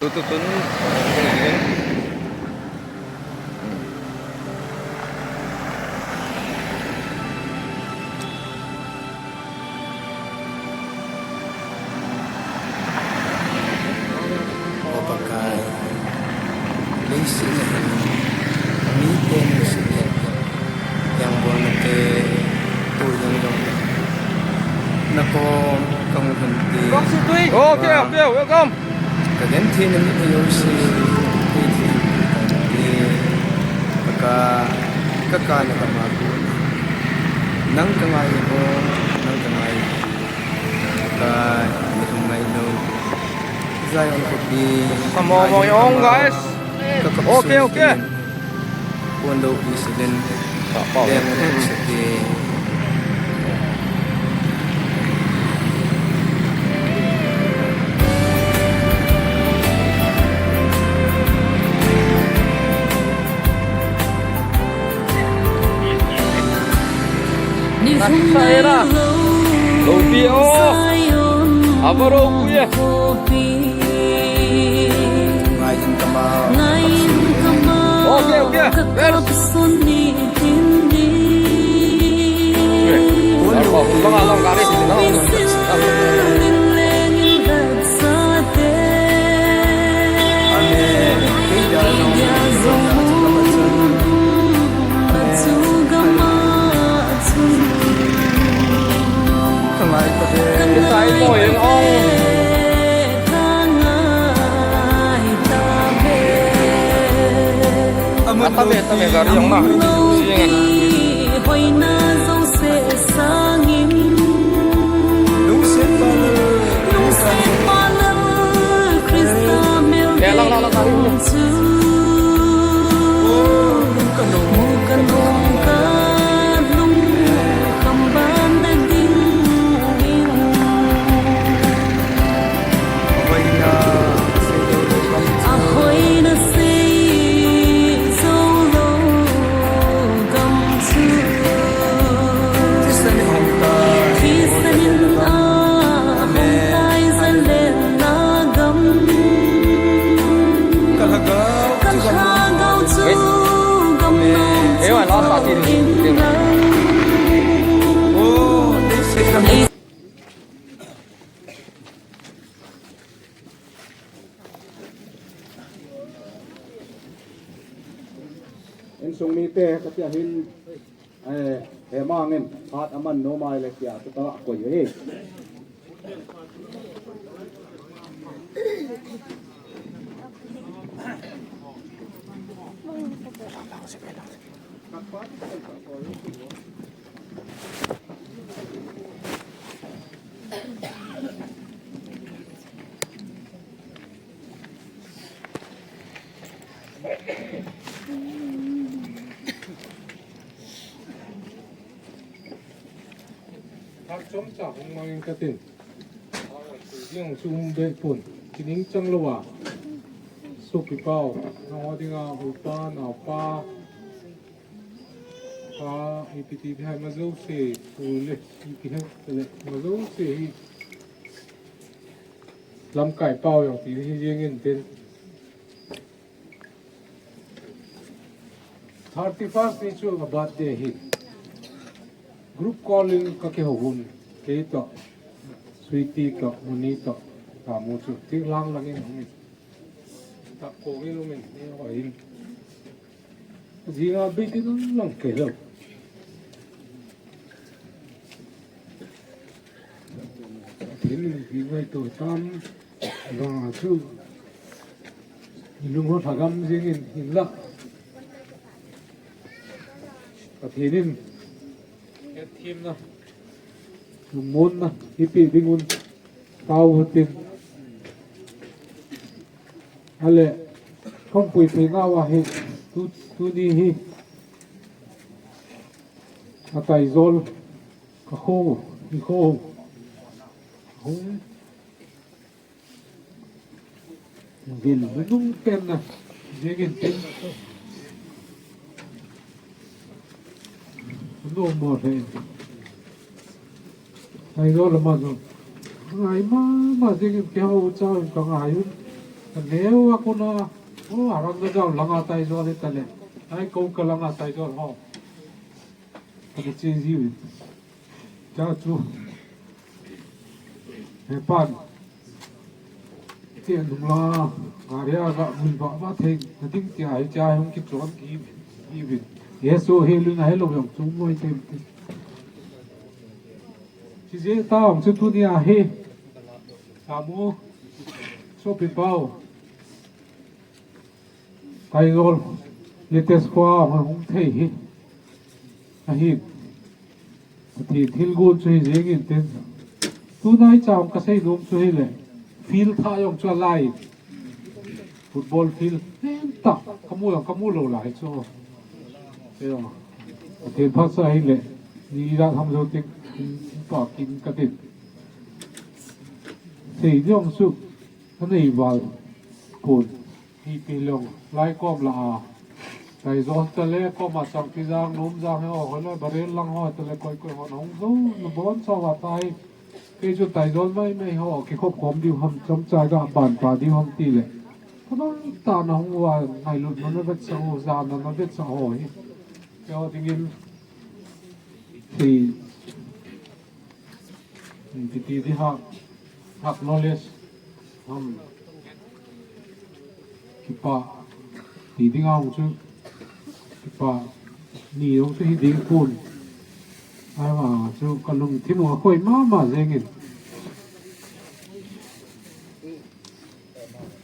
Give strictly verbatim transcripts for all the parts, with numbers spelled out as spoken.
Tutu tun. O Pakai, leiset a hin mite nusia, jangbolna te, tu jong jong, nakom kahung hin ti. Okay, okay, welcome. Ka gentheina mi jouse, kei thil ka ti, ka, ka, ka kana ka ma ku. Nang ka ngai ko, nang ka ngai. Ka ni hung ngai lo. Zion khopi. Come on, come on, guys. Ka, ka, okay, okay. Pon do pi selen. Ka pa. Dem pi selen. Nasa era. Lopi o. Ava lopi e. Ngai in kama. Okay, okay. Yes. Amen. Tabe, tabe, gari jong ma. Sing e. Eh, lang, lang, lang, gari. Insung mite, katia hin, eh, hemangin, hat aman nom ahile tia, tuta koi hi. Thak chomcha hung mangin katin. Jing sum be pun. Chining chang lou a. Sopi pau. Nangho dinga upa, naopa. Pa, ipi ti ipi hai ma jouse, pu le, ipi hai le, ma jouse hi. Lamkai pau jong ti hi jing in tin. Thirty first ni chu a birthday hi. Group call in ka kihou un. Kei toh, Sweetie toh, Moni toh, Tamu chu. Thik lang lang in hung in. Tak ko in um in. Ni ho in. Jinga bit in lang kei lou. Pathen in i ngaito tam vang a chu i lungho lhagam jing in hinlah. Pathen in hetthemna, lungmonna eipeh ding un tao hitin. Ale, kong pui pui nga wa hi, tu, tuni hi. Atai jol, ka kho, i kho. Hung. Vil, nung pen na. Jegin tin. Nung mo he. Atai jol ma jol. Ngai mama jegin kihou chau ka ngai un. Ka neo a kona, o, a rang na jao langa tai jo le tale. Ai, ko ka langa tai jo ho. Ka na chi ji wi. Cha chu. He pan. Ti nung la, ngari a ga mun ba ba thei, na ding ti a hi cha hung ki chon ki, ki bin. Yesu he lu na he lo yong chu moi tem ti. Chi je ta ong chu tu ni a he. Samu. So pi pau. Taizol latest khua hung thei hi. Ahi. Ati thil gun chu hi jeng in tin. Tunai chang ka sei nom chu hi le. Field tha jong chu a lai. Football field. Nen ta. Ka mu jong ka mu lo lai chu. Eo. Ati pha sa hi le. Ni da tham zo tik. Pa kin ka tin. Sei jong chu. Ka nei val. Pun. Hi pi long, lai kom la a. Taizol tale kom a Changpijang, Numjang he ho, ho le Barel lang ho tale koi koi ho nong zo, na bon sa wa tai. Kei chu Taizol mai mai ho, ki khop khom diu ham, chom chai ga ban pa diu ham ti le. Ka bang ta na hung wa, ngai lut na na vet sa ho, za na na vet sa ho hi. Kei ho dingin, ti, ti, ti, ti ha, ha knowledge, ham, kipa, ti ding a hung chu, kipa, ni hung chu hi ding pun. Ai ma chu ka lungthim a khoi mama jeng in.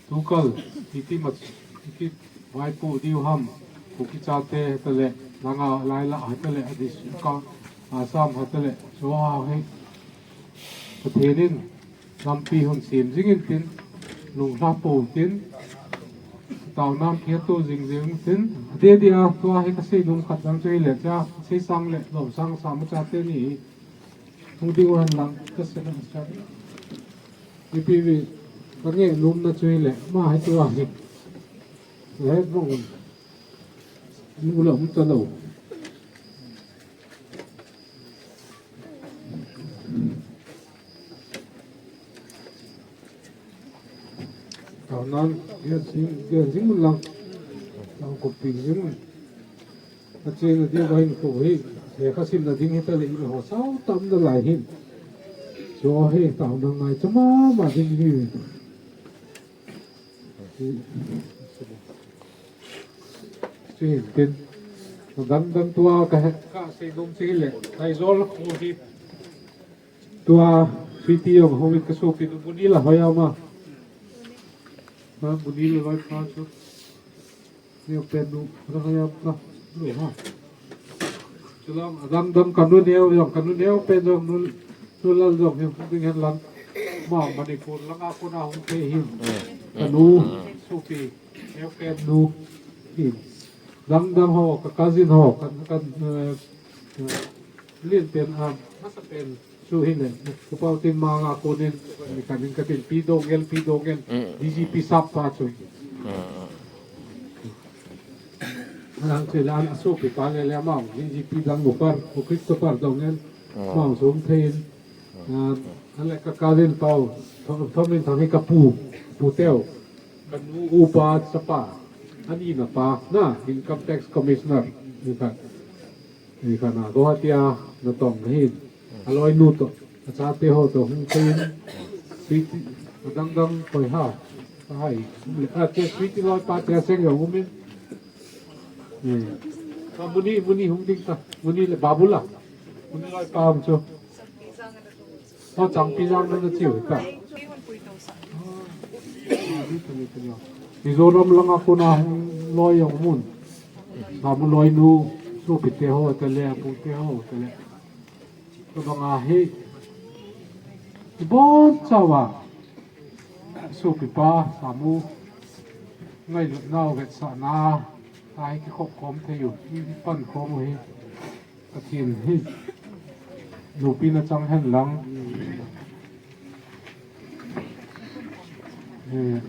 Tukal, iti mat, iti vaipu diu ham, Kuki chate tale, langa laila hatale, adis ka, Assam hatale, so ha he. Pathen in, lampi hon sem jing in tin, lung hla po tin, tau nam kia to jing jing tin, ade dia, tua he ka sei nung khat dang chu hi le cha, sei sang le, lom sang sa mu chate ni, hung ding u hen lang, ka sei nung chate. Ipi vi, ka nge lum na chu hi le, ma hi tua hi. He vong, nu la um ta lo. Tau nan, ge sing, ge sing lang. Tau ko pi sing. A chen na dia vain ko hi, he ka sim na ding hi ta le i ho sao tam na lai hin. So he tau na ngai chama ma ding hi. Chu hin tin. Dang dang tua ka he, ka sei nom chi le. Taizol khu hi. Tua, sweetie jong hung in ka sopi nu Muni la hoi ama. Ma Muni la loi pa chu. Neo pen nu, ra hoi am ka. Lu ha. Chulang, adang dang ka nu neo jong, ka nu neo pen jong nu, nu lal jong hi hung ding hen lang. Ma Manipur langa kona hung thei hin. Ka nu, sopi, neo pen nu. Hin. Dang dang ho, ka cousin ho, ka, ka, eh, eh, lin pen, ah, masa pen. Chu hi le, ka pau tin ma nga konin, ni ka ning ka tin pi dong el, pi dong el, Mm. D G P sap pa chu. Mm. Alang chu le an asu pi pa le le mau, D G P dang mu par, ko Christopher dong el, Mm. mau sum thein. Ah, an le ka ka din pau, thom, thom min thang hi ka pu, pu teo. Ka nu u pa sa pa, ani na pa, na, income tax commissioner, ni ka. Ni ka na, ko ha tia, na tong na hin. A loi nu to, a chate ho to, hung thein. Sweetie, a dang dang, koi ha. Ka hai, a che sweetie loi pa, che seng yong umin. Ni. Ka Muni, Muni hung ding ta. Muni le Babu la. Muni loi pa hung chu. Ho Changpijang na na chiu ta. Mizoram langa kona hung loi jong mun. Ka mu loi nu, sopi te ho te le, pu te ho te le. Ka banga hi. Ibon chawa. Sopi pa, Samu. Ngailut nau vetsahna. Ai ki khop khom thei u. I pan khom u hi. Pathen hi nupi na chang hen lang. Eh,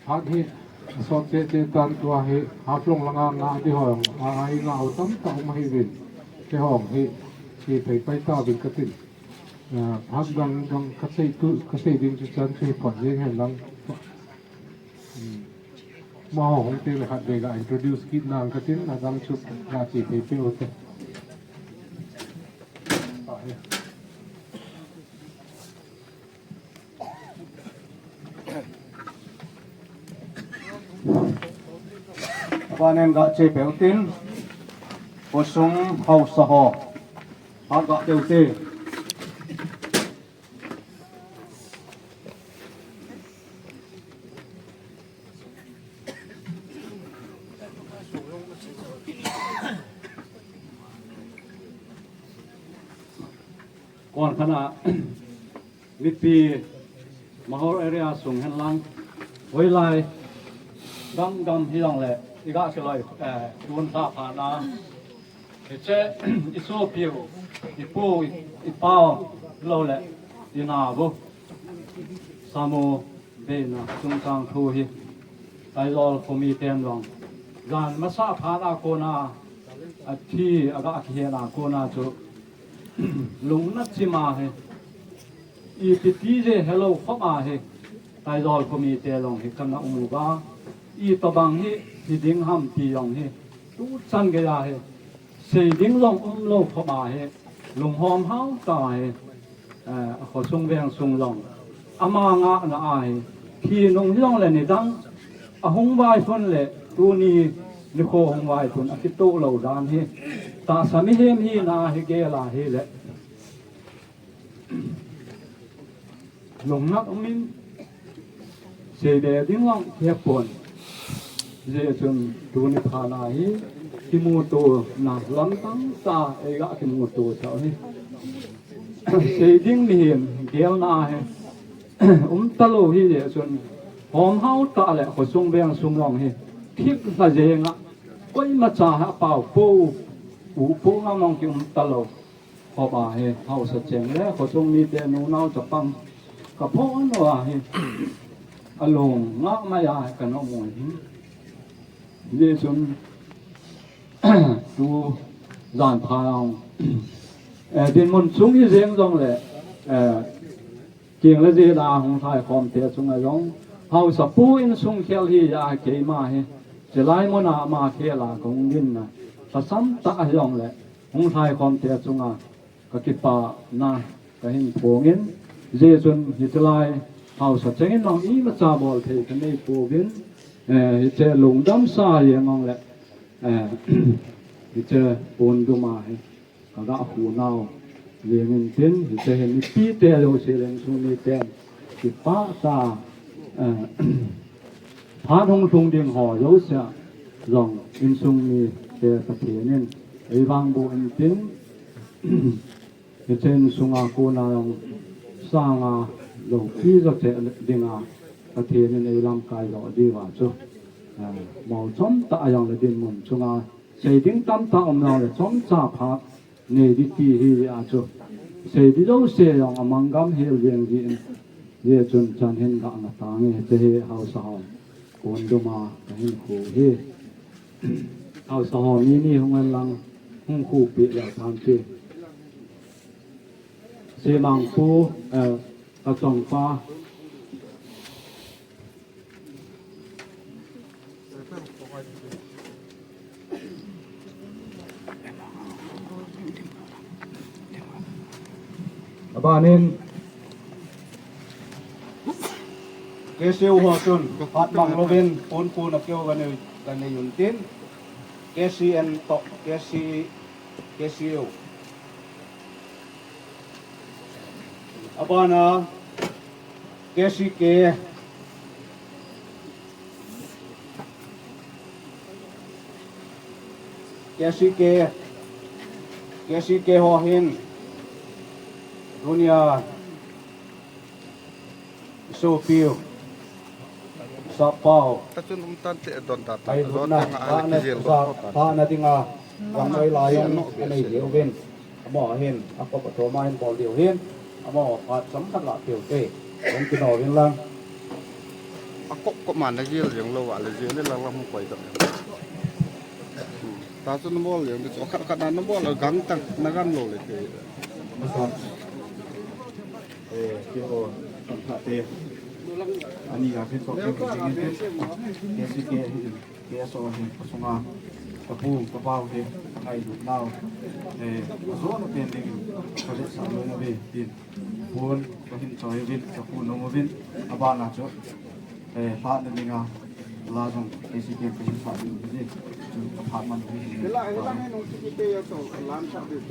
hat hi asot che che tan tua hi Haflong langa nga di hong a ai nga u tam ta um hi vin. Ke hong hi chi pai pai ta vin ka tin. Ah, phat dang dang ka sei tu, ka sei ding chu chan chu hi phot jeng hen lang. Hmm. Amaho hung teng le khatvei ga introduce kit nang katin, adang chu ga che phei phei u te. Ah, ya. Abanin ga che phei u tin, khosung haosa ho. Phat ga che u te. Kon khana, mipi Mahur area sung hen lang, hoilai gam gam hi jong le, i ga kiloi, eh, tun tha pha na. Hiche, i sopiu, i pu, i, i pau, lo le, i nau. Samu, beina, chungchang thu hi. Taijol khomi ten jong. Jan masa phat a kona, athi, aga kihe na kona chu. Lungna chima hi. Ipi ti je helou khop ahi. Taijol khomi te jong hi kana um uva. Itobang hi, hi ding ham ti jong hi. Tu chan gei ahi. Sei ding jong umlou khop ahi. Lunghom hao tah ahi. Eh, a khosung veng sung jong. Ama ngahna ahi. Thi nung hi jong le nidang. Ahung vailhun le tuni nikho hung vailhun akitoh lou dan hi. Tahsa mihem hina hi gel ahi le. Lungnat umin, seide ding lang kipon. Hijeh chun tuni phat a hi, kimuto na lam tamtah, eiga kimuto tau hi. Sei ding mihem, gelna hi. Um talou hijeh chun, hom hao tah le, khosung veng sung jong hi. Thip lha jenga, koima cha ha pao po, u po ngam jong kium talou. Khop ahi, haosa cheng le, khosung mite nunao chapang. Ka phone uva hi. Alung ngah mai a, ka nom u hi. Hijeh chun, tu jan pha jong. Eh, dinmun chung hi jeng jong le, eh, King le jila hung lhai khom te chunga jong. Haosa pu insung khel hi a keima hi. Chilai muna ama khel a kong din na. Lhasam tah a jong le. Hung lhai khom te chunga. Ka kipana ka hin phongin. Hijeh chun hitilai. Haosa chengin jong imacha bol thei ka nei pouvin. Eh, hiche lungdam sa jeng jong le. Eh, hiche pon duma hi. Ka ga khu nau. Jeng in tin, hiche hin mipi te jouse le insung mite. Kipah tah, eh, phat hung lhung ding ho jouse jong insung mite Pathen in. Ei vangboh in tin, hiche insunga kona jong sanga loupi jo che dinga Pathen in ei lamkai jo diuva chu. Eh, mol chom tah a jong le dinmun chunga Sei ding tamtah um nau le chomcha phat nei ding ti hi a chu. Sei ding jouse jong amang gam hel jeng jin. Hijeh chun chan hin ga nga tange, hiche hi haosa ho. Kon duma ka hin khu hi. Haosa ho mi ni hung hen lang hung khu pi le tham ti. Simang pu, eh, ka chong pa. Abanin, K C U ho chun, phat mang louvin, pon pon a keu ka nei, ka nei un tin, K C N toh, K C, K C U. Abana, K C K, K C K, K C K ho hin, tunia, sopiu, sapau, ta chun um tan te don ta ta, ai don lutna, ta nga ai pahna, kijel sa, don ta. Pahna dinga, gamnoi lai jong, anei diu vin. Amaho hin, akop athom a hin bol diu hin, amaho phat chomkhat la peh u te. Hung kino vin lang. Akop kop ma na jel jeng lou va le jel le lang lang hung koi ta. Hmm. Ta chu na bol jeng, chu khat khat na na bol, gang tang, na gam lou le te. Masa. Eh, keiho, kate, ani a kei to kei kei kei, kei si kei hi, kei so hi, kasunga, kapu, kapau hi, kangailut nau, eh, ajo na pen ding, kavetsah nom uve, tin, pon, kahin choi uvin, kapu nom uvin, abana chu, eh, lhahna dinga, la jong, kei si kei kahin sa ding, chu, kapha man uve. Ila, ila, nung si kei yo to, lam sa ding.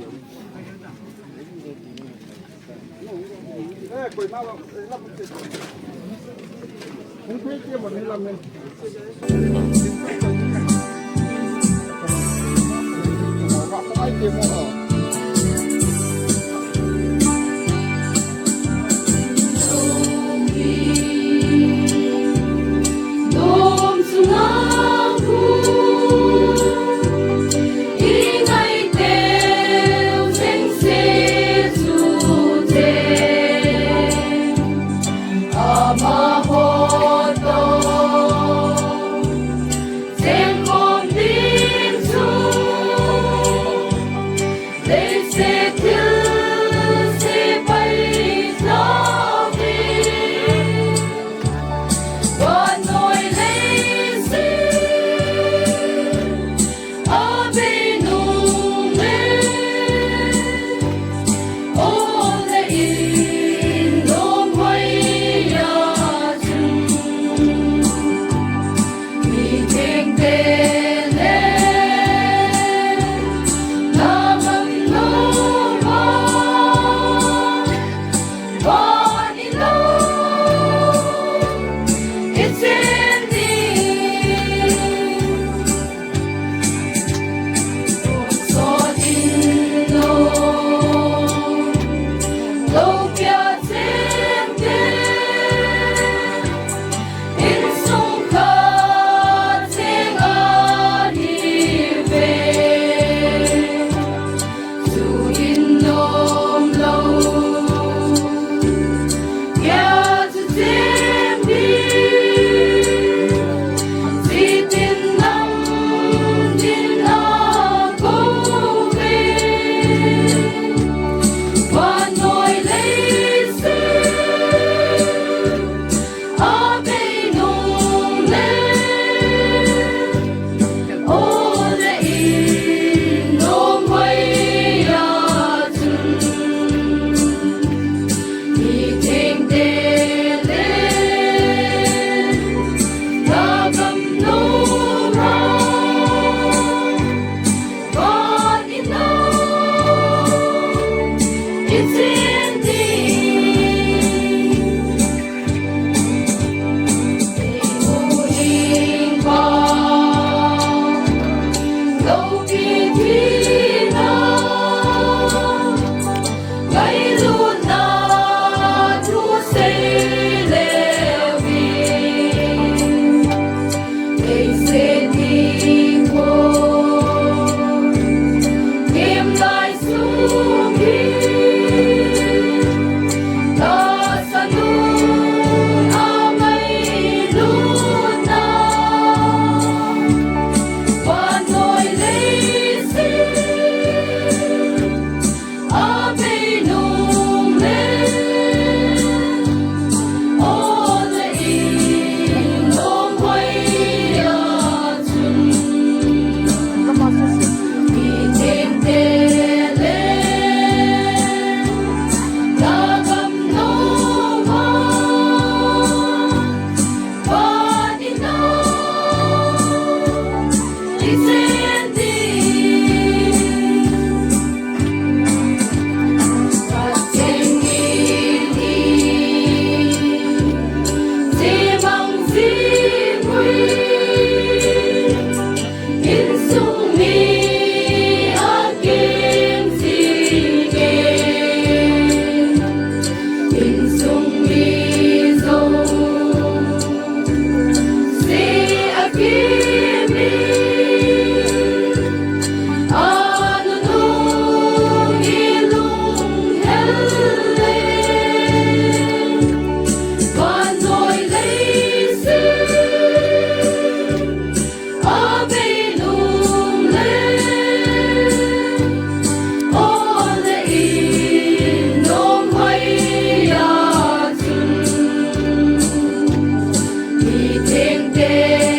Mi thengte